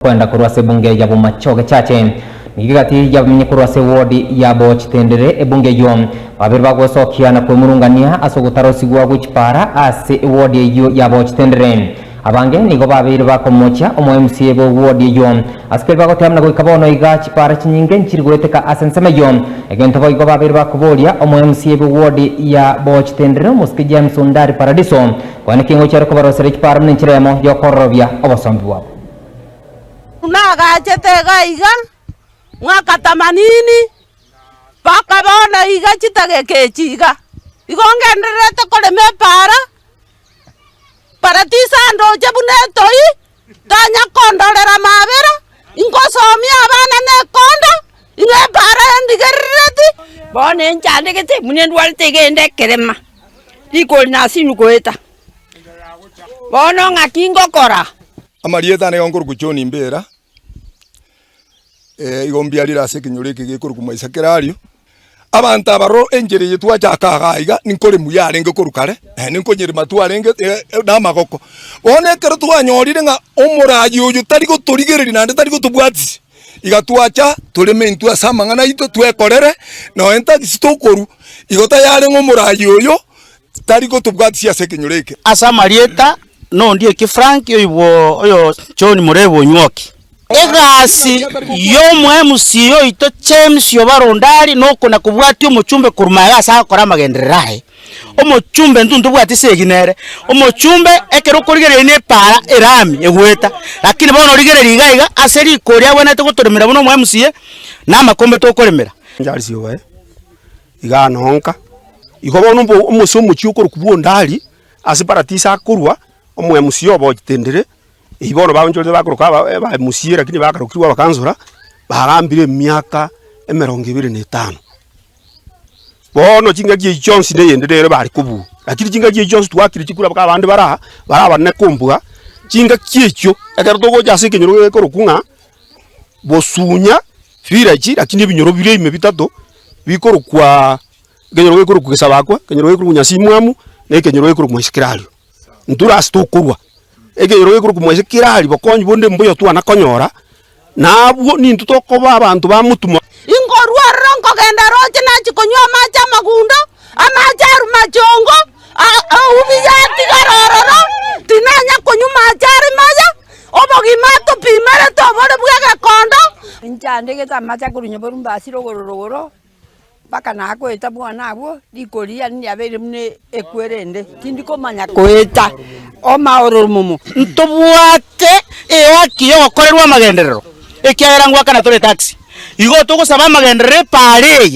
Kwenda korwa ase ebunge ya Bomachoge Chache. Nigo egati y'abamenyi korwa ase ewodi ya Bochitendere ebunge eyio babere bagwesokia na kwemurungania ase ogotarosigwa gwe chipara ase ewodi eyio ya Bochitendere. Abange nigo babeire bakomochia omo MCA bwe wodi eyio ase keria bagoteba buna goika bono iga chipara chinyinge nchiri goeteka ase ensemo eyio. Egento boigo babeire bakoboria omo MCA bwe wodi ya Bochitendere omosike James Ondari Paradiso kwane ki ngochia are kobaroseria chipara buna enchera eyemo yokororobia obosombi bwabo. Nagachete iga iga, mwaka tamanini, mpaka bono iga chitageka echi iga, igo ngendererete korema epaara, paratisa ndoche buna etoi, tanya kondorera mabera, ingosomia abana na ekonda, ing'e epaara endigerereti. Bono enchandegete buna endwarete iga ende ekerema, rikori nasinwe goeta. Bono ng'aki ngokora? Amarieta ane igo nkorokwa John Mbera, igo mbiarire ase ekenyoro eke gekorokwa Maisa Kerario. Abanto aba roro enchera eye twachaka igaa iga ninkoremwa yarenge korwa kare, naende nkonyerema twarenge na amagoko. Bono ekero twanyorire ng'a omoraai oyo tari gotorigereria naende tari gotobwatisia, iga twacha toreme intwe ase amang'ana aito twekorere, nonye tagisi tokorwa, igo tayare ng'a omoraai oyo Tari gotobwatisia ase ekenyoro eke. Ase amarieta nondieki Frank oibwo oyo John Murebu Onywoki. Egasi y'omo-MC oito James Obaro Ondari nokona kobwatia omochumbe korwa magega ase agokora amagenderero aye. Omochumbe intwe ntobwati esegi nere, omochumbe ekero okorigereria ne epaara erami egoeta, lakini bono origereria iga iga ase rikori abwenerete gotoremera buna omo-MCA na amakombe tokoremera. Charles Obae. Igaa nonka. Igo bono mbo omose omochie okorokwa bw'ondari, ase paradiso akorwa, omoemusia obo ochitendere, eywo bono baonchorete bakoroka aba abaemusia lakini bakarokirwe abakansora, bagambire emiaka emerongo ebere na etano. Bono chingaki echi chionsi na eyende nere bare kobua, lakini chingaki echi chionsi twakire chikura mpaka abande bare aa, bare abanene kombua, chingaki echio, ekero togocha ase ekenyoro gekorokwa ng'a Bosunya village lakini ebinyoro bire ime bitato bikorokwa ekenyoro gekorokwa Gesabakwa, ekenyoro gekorokwa Nyasimwamu, na ekenyoro gekorokwa Mwaisiki-Kerario. Intwe ase tokorwa, ekenyoro gekorokwa Mwaisiki-Kerario bokonyi bonde mbuya twana konyora, na abwo nintwe tokoba abanto ba motuma. Inkorwa ororo nkogenda roche nachia konywa amache amagundo, amache arwa machongo, eubi yatigara ororo, tinanya konywa mache are maya, obogima atopimerete obore bw'egekondo. Inchandegete amache akorwa nyaborumbasi rogoro rogoro, mpaka nakoeta bwana abwo, rikori riane riabeire buna ekwere ende, tindi komanya koeta omaororo momo. Ntobwate ehaki y'ogokorerwa amagenderero, ekiagera ngoakana tore tax. Igo togosaba amagenderero epaara eye.